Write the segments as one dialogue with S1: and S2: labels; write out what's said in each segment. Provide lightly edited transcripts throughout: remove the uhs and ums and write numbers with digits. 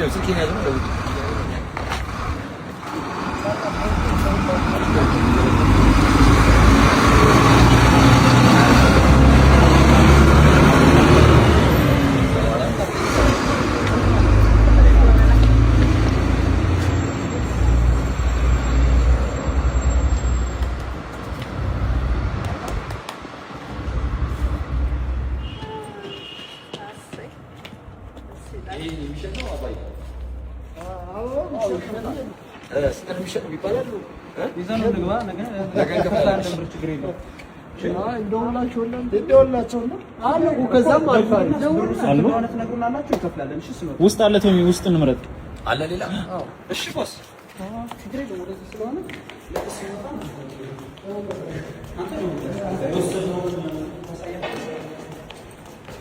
S1: ስልኬን ያዝ ነው። የሚሸጥ ነው አባይ ስንት ነው የሚሸጥ ይባላል?
S2: ውስጥ አለ ቶሚ፣ ውስጥ እንምረጥ
S1: አለ ሌላ።
S2: እሺ boss፣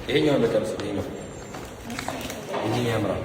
S1: ይሄኛው ይሄኛው ያምራል።